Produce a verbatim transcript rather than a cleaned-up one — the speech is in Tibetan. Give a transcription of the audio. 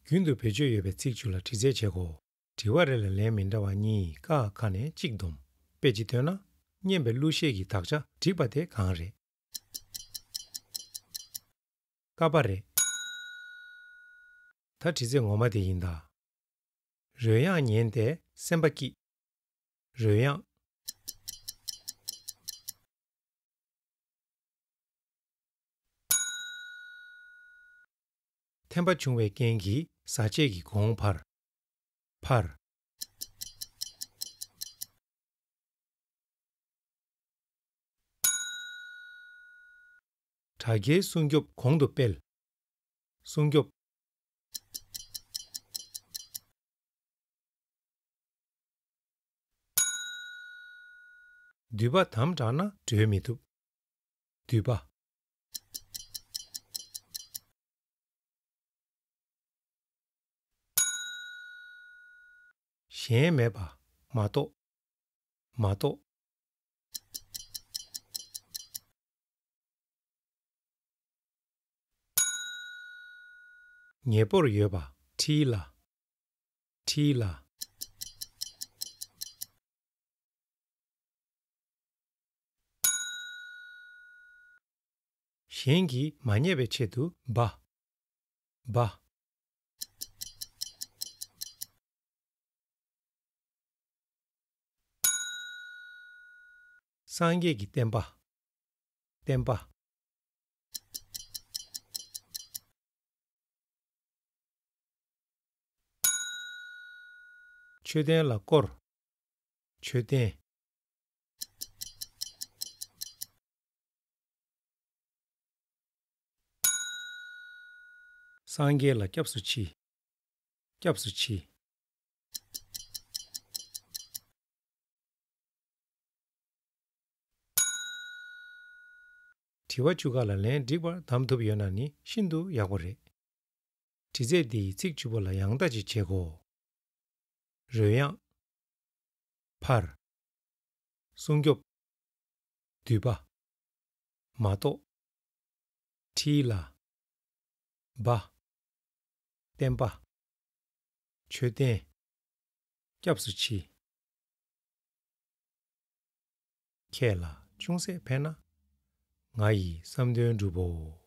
རྒྱུན་དུ་བེད་སྤྱོད་ཡོད་པའི་ཚིག་བཅུ་ལ་དྲི་རྩད་བྱེད་དགོས། དྲི་བ་རེ་ལ་ལན་མི་འདྲ་བ་གཉིས་ཀ་ཁ་ནས་གཅིག་བསྡོམས། དཔེ་ཅིག་བཏོན་ན། སྙན་པའི་གླུ་གཞས་ཀྱི་དག་ཆ་འགྲིག་པ་དེ་གང་རེད། ཀ་པ་རེད། ད་དྲི་ཚིག་ངོ་མ་དེ་ཡིན་ད། རོལ་དབྱངས་ཉན་ཏེ་སེམས་པ་སྐྱིད། རོལ་དབྱངས། ཐན་པ་བྱུང་བའི་རྐྱེན་གྱིས་བཟའ་ཆས་ཀྱི་གོང་འཕར། འཕར། དྲ་རྒྱའི་སྲུང་སྐྱོབ་གོང་དུ་སྤེལ། སྲུང་སྐྱོབ། མདུད་པ་དམ་དྲགས་ན་བགྲོད་མི་ཐུབ། མདུད་པ། གཞན་མེད་པ། མ་གཏོགས། མ་གཏོགས། ཉེ་པོར་ཡོད་པ། འཁྲིས་ལ། འཁྲིས་ལ། གཞན་གྱིས་མ་བརྙས་པའི་ཆེད་དུ་སྦ། སྦ། སངས་རྒྱས་ཀྱི་བསྟན་པ། བསྟན་པ། མཆོད་རྟེན་ལ་བསྐོར། མཆོད་རྟེན། སངས་རྒྱས་ལ་སྐྱབས་སུ་མཆི། སྐྱབས་སུ་མཆི། དྲི་བ་བཅུ་ཁ་ལ་ལན་འགྲིག་པར་གདམ་ཐུབ་ཡོད་ན་ནི་ཤིན་ཏུ་ཡག་པོ་རེད། དྲི་རྩད་འདི་ཡི་ཚིག་བཅུ་པོ་ལ་ཡང་ལྟ་ཅིག་བྱེད་དགོས། རོལ་དབྱངས། འཕར། སྲུང་སྐྱོབ། མདུད་པ། མ་གཏོགས། འཁྲིས་ལ། སྦ། བསྟན་པ། མཆོད་རྟེན། སྐྱབས་སུ་མཆི། ཁྱེད་ལ་ཅུང་ཟད་ཕན་ན། ང་ཡི་བསམ་དོན་འགྲུབ་བོ།